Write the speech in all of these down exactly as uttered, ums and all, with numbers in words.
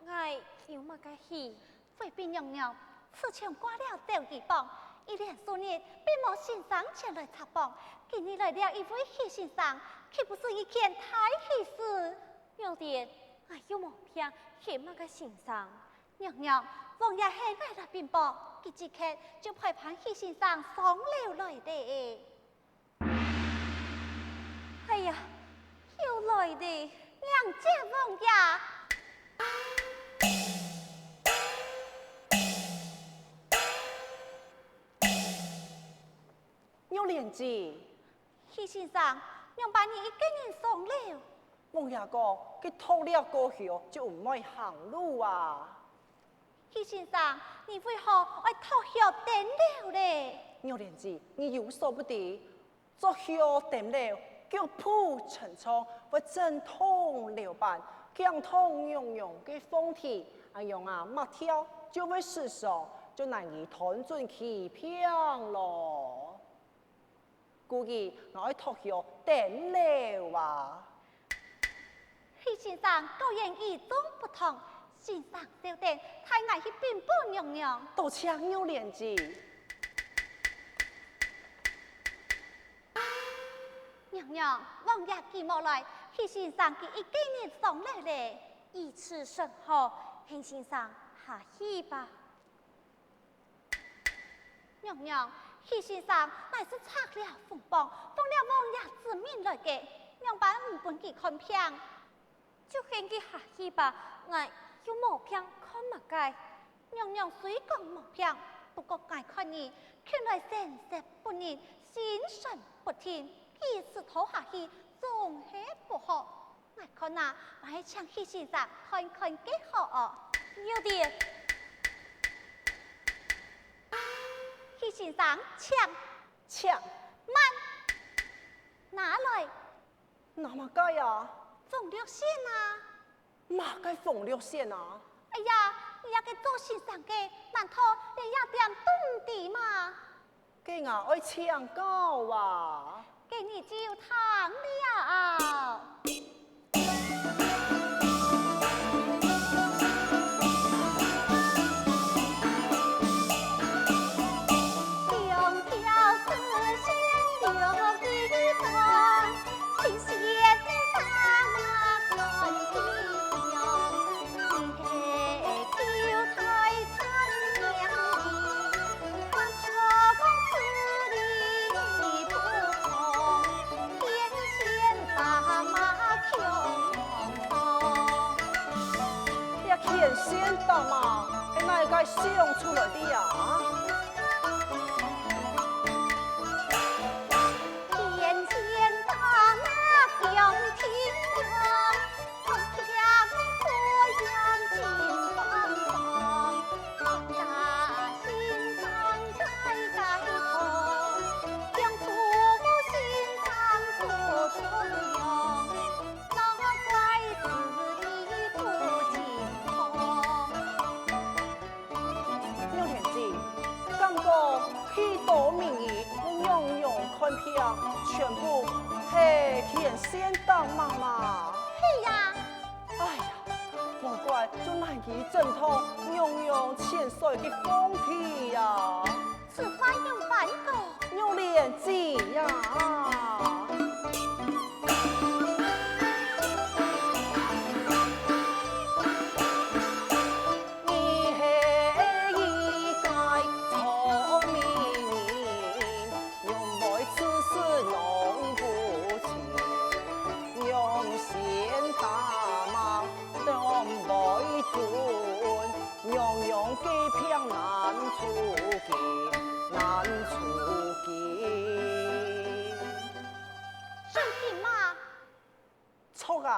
娘，𠊎有麼个喜？回禀娘娘，自從掛了周儀榜，一連數日並無先生前來查榜，今日來了一位許先生，豈不是一件大喜事？玉蓮，𠊎又無病，許麼个先生？娘娘，王爺喊𠊎來稟報，佢即刻就陪伴許先生上樓來了。 哎呀，又來了，迎接王爺！玉蓮姊，許先生，仰般你一個人上樓？王爺講，佢托了膏藥就毋會行路啊。 許先生，你為何愛托藥登樓咧？玉蓮姊，你有所不知，托藥登樓，腳步沉重，會震動樓板，驚動娘娘个風體，恁樣啊，脈跳就會失常，就難以斷準其病咯。 故意𠊎愛托藥登樓啊！許先生果然與眾不同，先生稍等，待𠊎去稟報娘娘。多謝玉蓮姊。娘娘，王爺既無來，許先生佢一個人上樓咧。如此甚好，許先生下去吧。 娘娘，許先生乃是拆了紅榜，奉了王爺之命來个，仰般毋分佢看病？就喊佢下去吧，𠊎又無病看麼个？娘娘雖講無病，不過𠊎看你近來神色不寧，心神不定，幾時拖下去總係不好。 𠊎看啊，還係請許先生看看較好哦。有的。許先生，請。請。慢。拿來。拿麼个啊？紅綠線啊。麼个紅綠線啊？哎呀，你這个做先生个，難道連這點都毋知嗎？ 該𠊎愛請教啊。該你就聽了。這牽線搭脈係哪个想出來个啊？ 玉蓮姊，敢講許多名醫用娘娘看病，全部係牽線搭脈嘛？係啊。哎呀，無怪就難以診斷娘娘千歲个風體啊！此話仰般講？ 玉蓮姊呀！你係一個聰明人，仰會自私弄不清，用線搭脈當會準，娘娘个病難出奇，難出奇。 真个嗎？著啊，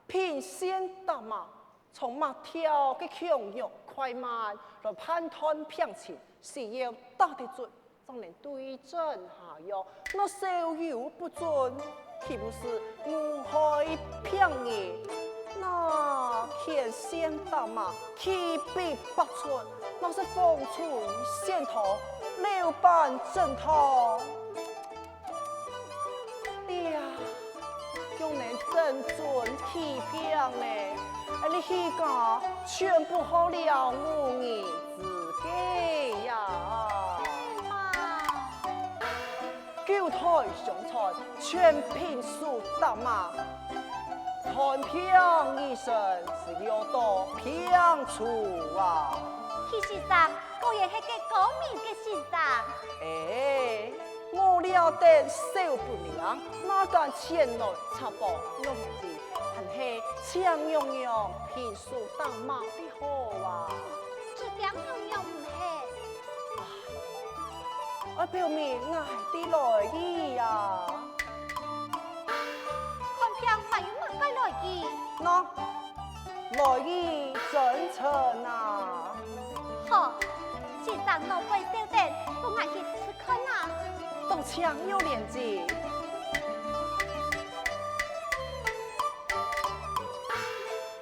憑線搭脈，從脈跳个強弱快慢來判斷病情，需要打得準，正能對症下藥。若稍有不準，豈不是謨害病人？那牽線搭脈，去 百出，若係方寸線頭，樓板震動。哎呀，仰能準準起病呢？哎，你去講，全部好了吾人之計呀！哎呀！九代相傳，全憑手打馬，斷病醫生，是要到病除啊！許先生，果然係个高明个先生。哎， 我料得手不靈，哪敢前來插幫娘子，還係請娘娘平手打馬的好啊！這點娘娘毋肯。啊，愛表明𠊎知來意啊！看病還有麼个來意？喏， 來意真誠啊！好，先生拿杯燒等，分𠊎去試看啊！多謝玉蓮姐。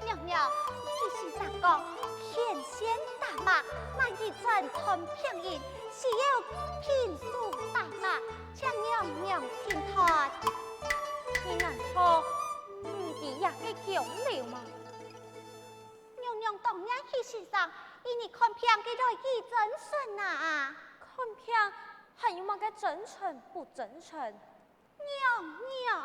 娘娘，許先生講，天仙打馬，難以診斷病因，需要平手打馬，請娘娘定斷。你難道毋知這个講理嗎？ 娘娘當年許先生，因為看病个來意真誠啊！看病還有麼个真誠不真誠？娘娘！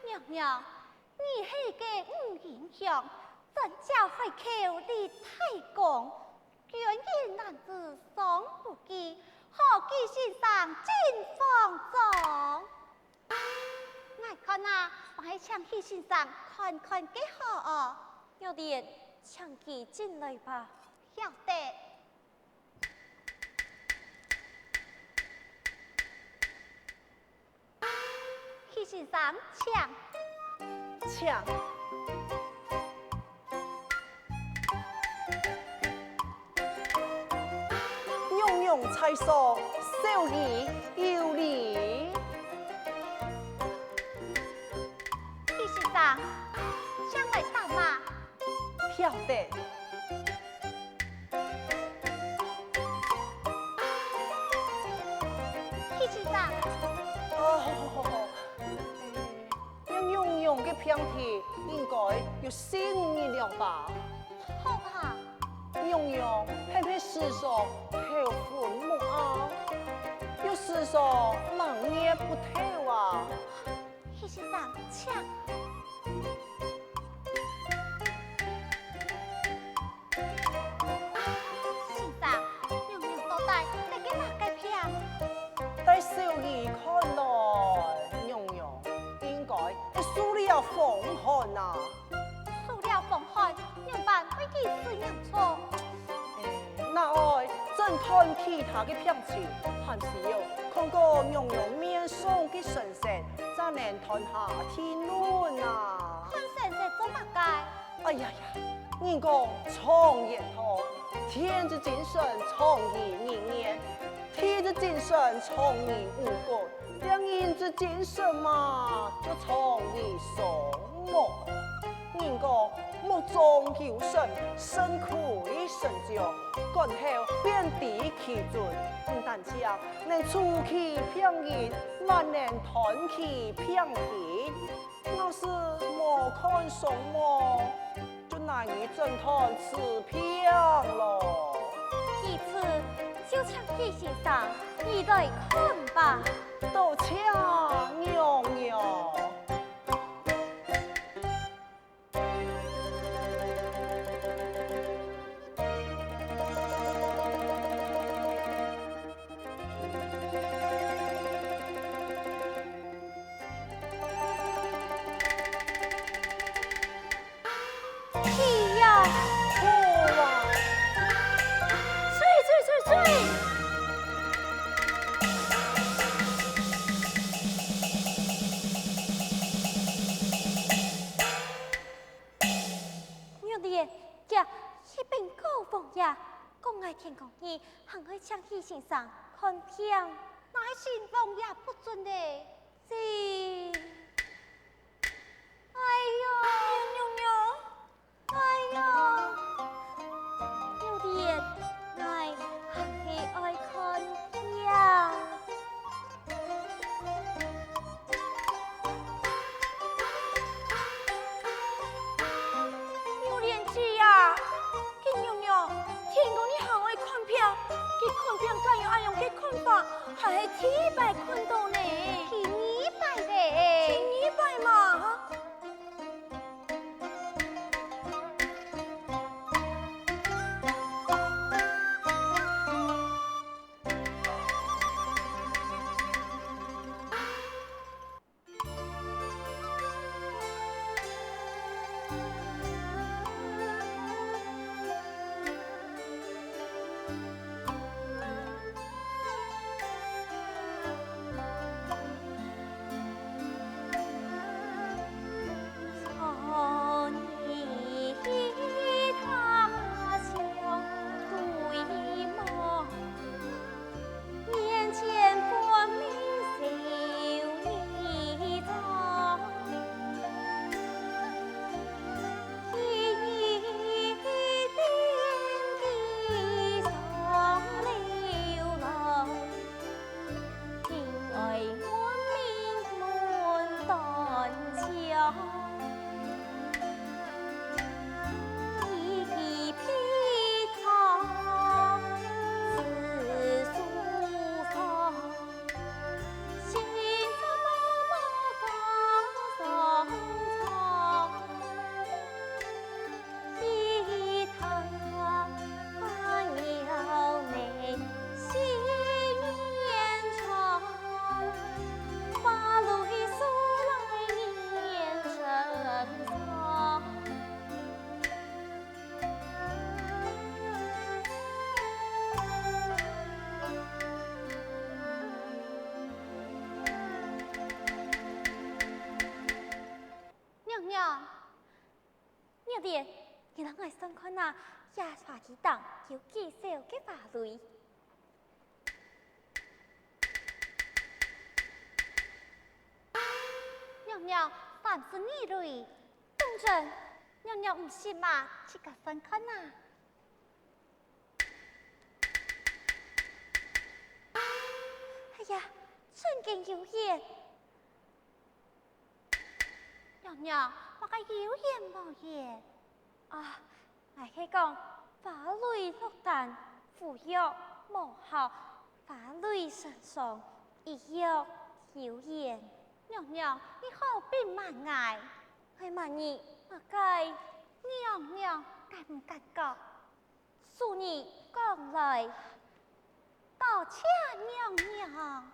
娘娘，你係个女英雄， 真正海口立大功，捐英男子桑樹枝，好許先生進方艙。𠊎看啊，還係請許先生看看較好哦。玉蓮，請佢進來吧。曉得。 許先生，請。請。娘娘在上，小兒有禮。許先生，請來打馬。曉得。 許先生。哦，哎，娘娘个病體應該有四五日了吧？著啊。娘娘係毋係時常頭昏目暗？又時常冷熱不透啊？ 許先生，請。先生，娘娘到底得个麼个病？在小兒看來，娘娘應該係受了風寒啊。受了風寒， 仰般會醫治娘娘？哎，若愛診斷其他个病情，還需要看過娘娘面上个神色，正能斷下定論啊。看神色做麼个？哎呀呀，人講常言道，天之精神，藏於人言；地之精神，藏於五穀。 這人之精神嘛，就藏於桑木。人講，木中有神，身虧神焦，觀後便知其準。毋單淨能除去病因，還能斷其病根。若是無看桑木， 就難以診斷此病囉。如此，就請許先生你來看吧。多謝娘娘。𠊎天光日還愛請許先生看病。𠊎係新郎也不准呢。是。哎喲！哎呀，娘娘！哎喲！有點，𠊎還係愛看病。 有點姐啊，金娘娘，天光日還愛看病，佢看病敢有恁樣个看法，還係第一擺看到呢。第二擺咧。第二擺嘛？ 娘娘， 月蓮，你摎𠊎算看啊，這茶几頂有幾少个花蕊？娘娘，三十二蕊。當真？娘娘毋信嘛，自家算看啊。哎呀，真經有緣！ 娘娘，麼个有緣無緣？啊，𠊎係講花蕊落單，無藥無效，花蕊成雙，一藥有緣。娘娘，你好不滿𠊎。𠊎罵你麼个？娘娘，敢毋敢講？ 恕你講來。多謝娘娘。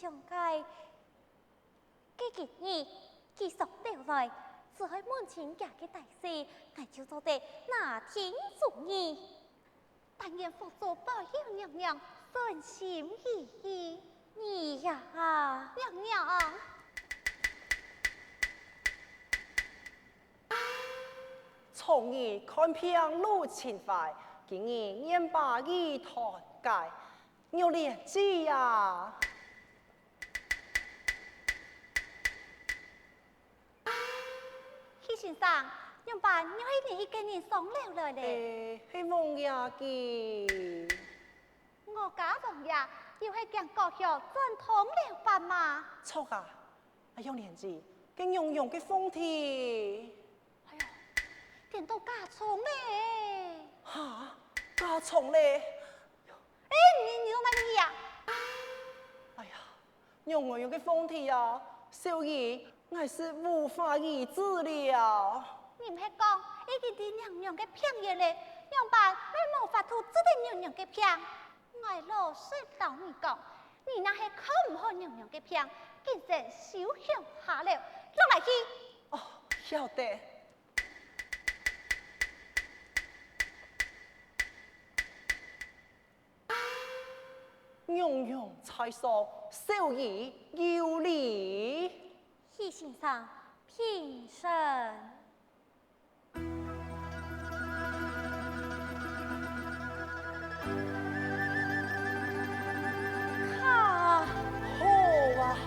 想該，該今日佢上樓來，只愛問清佢个底細，𠊎就做得拿定主意。但願佛祖保佑娘娘順心如意。你呀，娘娘。昨日看病路程壞，今日願把你團結。 玉蓮姐啊！許先生，仰般又係你一個人上樓來咧？欸，係王爺佢。我家王爺又係驚國學轉通了吧嘛？著啊！ 哎喲，玉蓮姐，該娘娘个鳳體。哎喲，顛倒嫁錯咧！哈？嫁錯咧？欸，你，你做麼个啊？哎呀，娘娘个鳳體啊，小兒，𠊎實無法醫治了。你毋係講已經知娘娘个病源咧，仰般會無法度治得娘娘个病？ 𠊎老實摎你講，你若係看毋好娘娘个病，今生休想下樓，轉來去。哦，曉得。娘娘在上，小兒有禮。許先生，平身。 好啊。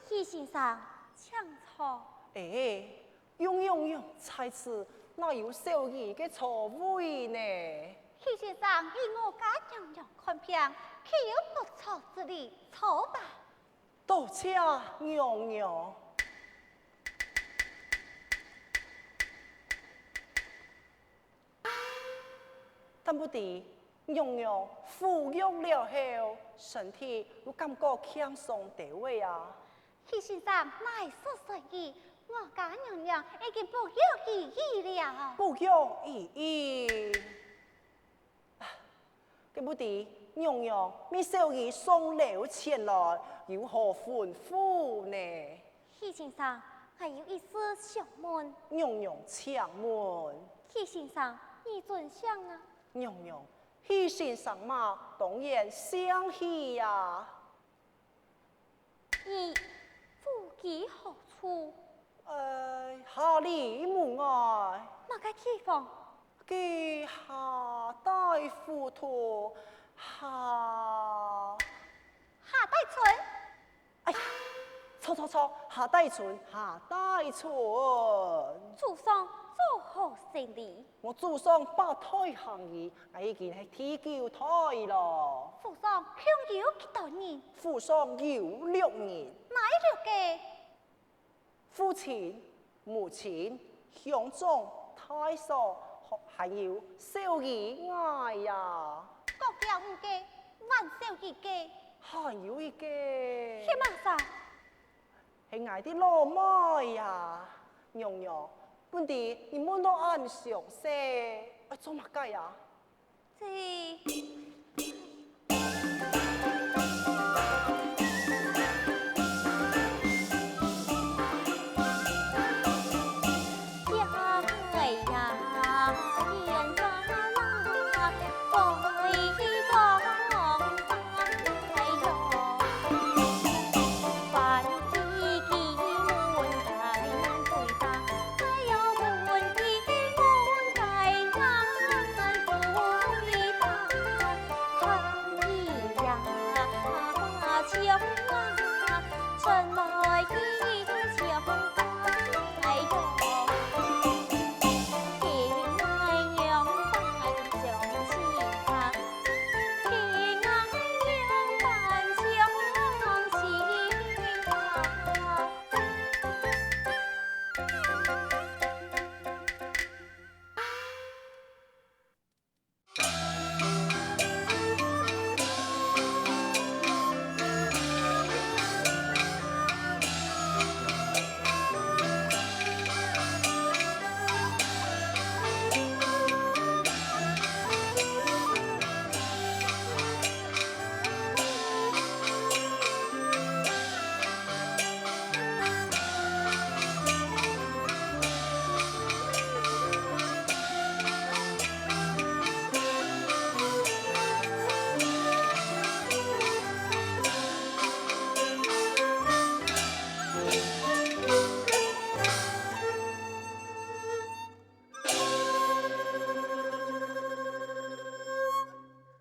許先生，請坐。欸， 娘娘在此，哪有小兒个座位呢？許先生，依我家娘娘看病，豈有不坐之理，坐吧。多謝娘娘。 但不知娘娘服藥了後，身體有感覺輕鬆兜仔啊？許先生，哪會失禮，我家娘娘已經服藥幾日了。服藥幾日？啊，該不知娘娘，你小兒上樓前來，有何吩咐呢？ 許先生，𠊎有一事想問。娘娘請問。許先生，你准想啊。娘娘，許先生嘛，當然姓許啊。你祖籍何處？呃，下里門外。麼个地方？該下大湖頭，下，下大村？ 哎呀，錯錯錯，下大村，下大村。祖上做何生理？我祖上八代行醫，𠊎已經係第九代囉。府上共有幾多人？府上有六人。哪六个？父親、 母親、鄉長、大嫂，還有小姨𠊎呀。講了五个，還少一个。還有一个。係麼儕？係𠊎个老妹呀。娘娘，本知你問到恁詳細，愛做麼个呀？ 這，